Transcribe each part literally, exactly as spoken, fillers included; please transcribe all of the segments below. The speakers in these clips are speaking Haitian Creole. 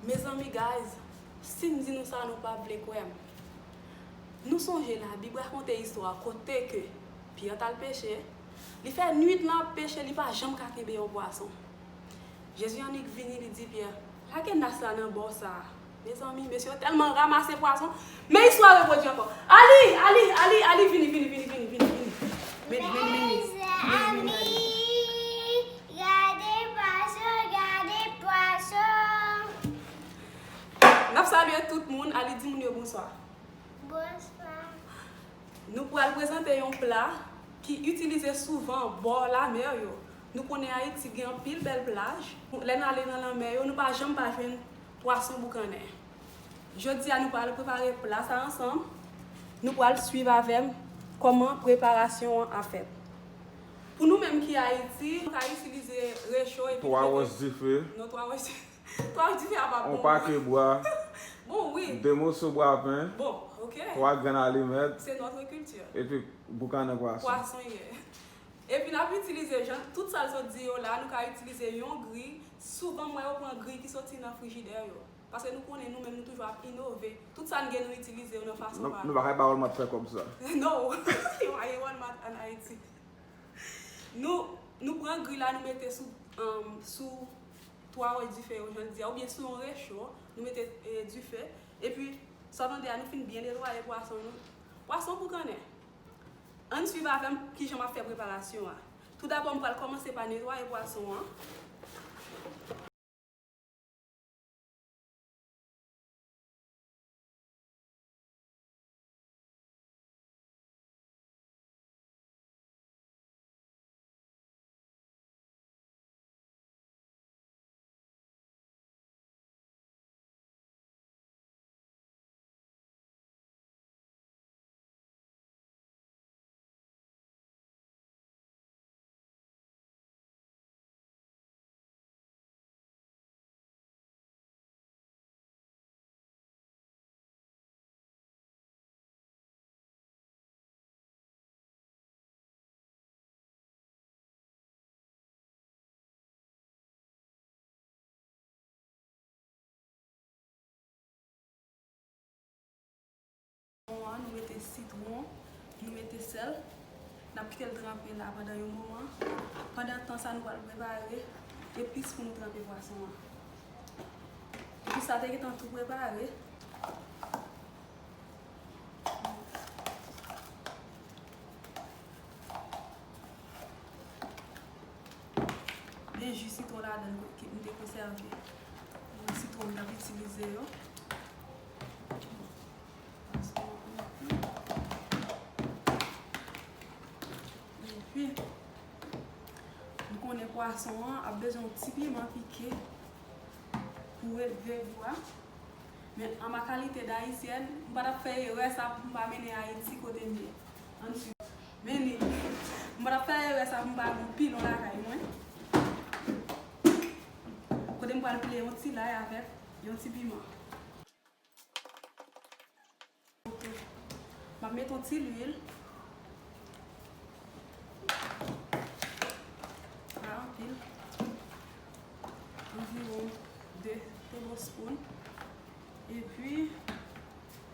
Mezanmi, guys, si m di nou sa, nou p ap vle kwè m. Nou sonje la, Bib rakonte istwa kote ke Pyè t al peche, li fè nwit lan ap peche, li pa janm ka kenbe yon pwason. Jezi annik vini, li di Pyè, "Lage nas la nan bò sa a." Mezanmi, mesye yo tèlman ranmase pwason. Men istwa repwodui ankò. Ali, Ali, Ali, Ali, vini, vini, vini, vini, vini, vini. Vini, vini, vini, vini. Vini, vini, Ali. Gade pwason, gade pwason. N ap salye tout moun, Ali di moun yo bonswa. Bonswa. Nou pral prezante yon pla ki itilize souvan bò lamè yo. Nou konnen Ayiti gen anpil bèl plaj. Lè n ale nan lanmè yo, nou pa janm pa jwenn pwason boukannen. Jodi a, nou pral prepare pla sa ansanm. Nou pral swiv avè m kòman preparasyon an ap fèt. Pou nou menm ki Ayiti, nou ka itilize recho epi twa wòch dife. Non, twa wòch dife. Twa wòch dife a pa bon. On pake bwa. Bon, wi. De moso bwa pen. Bon, ok. Twa grenn alimèt. Se notre culture. Epi boukannen pwason. Pwason, yeah. Epi n ap itilize, jan tout sa l sot di yo la, nou ka itilize yon gri. Souvan, mwen, yo pran gri ki soti nan frijidè yo. Paske nou konnen nou menm, nou toujou ap inove. Tout sa n gen, nou itilize yo nan fason pa nou. Nou pa kay ba Walmart fè kòb sa. No. Yo pa gen Walmart ann Ayiti. Nou, nou pran gri la, nou mete sou, um, sou twa wòch dife yo, jan l di a, oubyen sou yon recho, nou mete, eh, dife. Epi, sa w tande a, nou fin byen netwaye pwason nou. Pwason boukannen. Ann swiv avè m kijan m ap fè preparasyon an. Toudabò, m pral kòmanse pa netwaye pwason an. Bon, nou mete sitwon, nou mete sèl. N ap kite l tranpe la pandan yon moman. Pandan tan sa, nou pral prepare epis pou nou tranpe pwason an. Epis sa te gentan tou prepare. Gen ji sitwon ladan l ke m te konsève. Sitwon m t ap itilize yo. Epi, nou konnen pwason an ap bezwen yon ti piman pike pou elve gou a. Men an ma kalite d ayisyèn, m pa t ap fè erè sa pou m pa mennen Ayiti kote m ye. Ann swiv. Men li, m pa t ap fè erè sa pou m pa gen pilon lakay mwen. Kote m pral pile yon ti lay avèk yon ti piman. Ok. M ap met yon ti lwil. Pa anpil. Anviwon de tebospoun. Epi,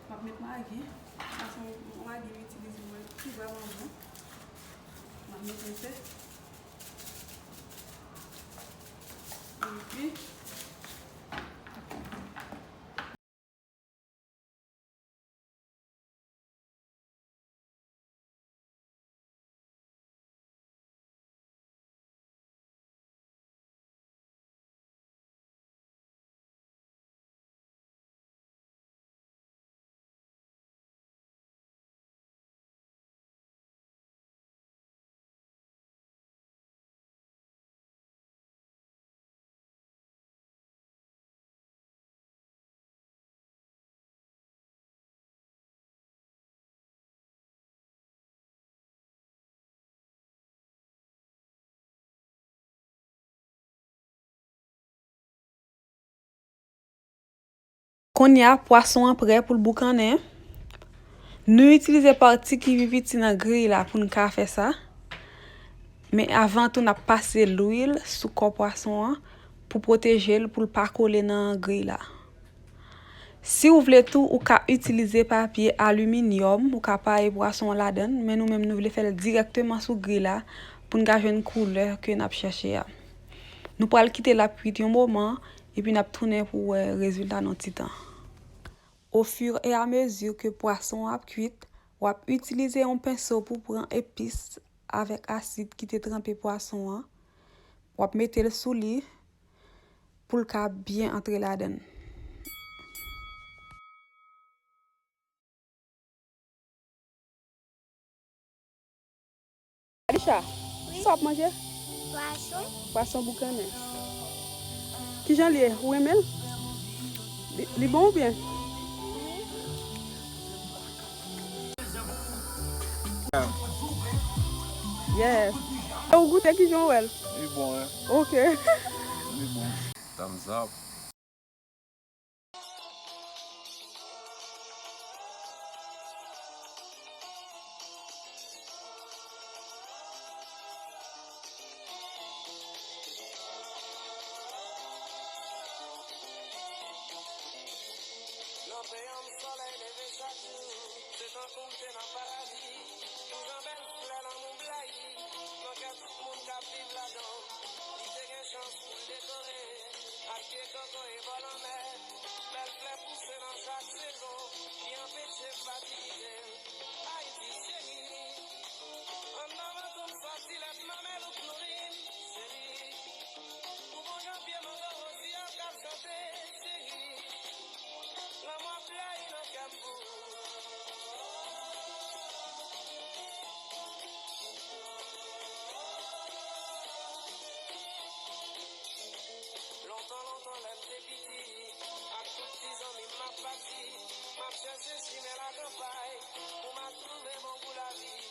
m ap met magi. Sa se yon magi m itilize mwen ki vrèman bon. M ap met enpe. Epi, Kounye a, pwason an prè pou l boukannen. Nou itilize pati ki pi piti nan griy la pou n ka fè sa. Men avan tou, n ap pase lwil sou kò pwason an pou pwoteje l, pou l pa kole nan griy la. Si w vle tou, ou ka itilize papye aliminyòm, ou ka paye pwason an ladan l, men nou menm nou vle fè l dirèkteman sou gri la pou n ka jwenn koulè ke n ap chèche a. Nou pral kite l ap kwit yon moman, epi n ap tounen pou w wè rezilta nan ti tan. Au fur et à mesure que pwason an ap kwit, w ap itilize yon penso pou pran epis avèk asid ki te tranpe pwason an. W ap mete l sou li pou l ka byen antre ladan l. Alisha, sa w ap manje? Pwason. Pwason boukannen. Kijan l ye? Ou renmen l? Li, li bon oubyen? Yes. E ou goute kijan w wè l? Li bon, wi. Ok. Li bon. Thumbs up. Nan peyi m, solèy leve chak jou, se tankou m te nan paradi. Jan bèl flè lanmou blayi nan kè tout moun k ap viv ladan. Li te gen chans pou l dekore ak pye koko e bò lanmè. Bèl flè pouse nan chak sezon, ki anpeche m fatige. Ayiti cheri, anndan vant ou m sòti lèt mamèl ou k nouri m, cheri. Pou bon jan pye mango wozi yo k ap chante, cheri. Lanmou ap blayi nan kè m pou ou. Lontan, lontan, lè m te piti, ak tout ti zanmi m, m ap pati. M ap chèche chimen lakanpay pou m al twouve bon gou lavi.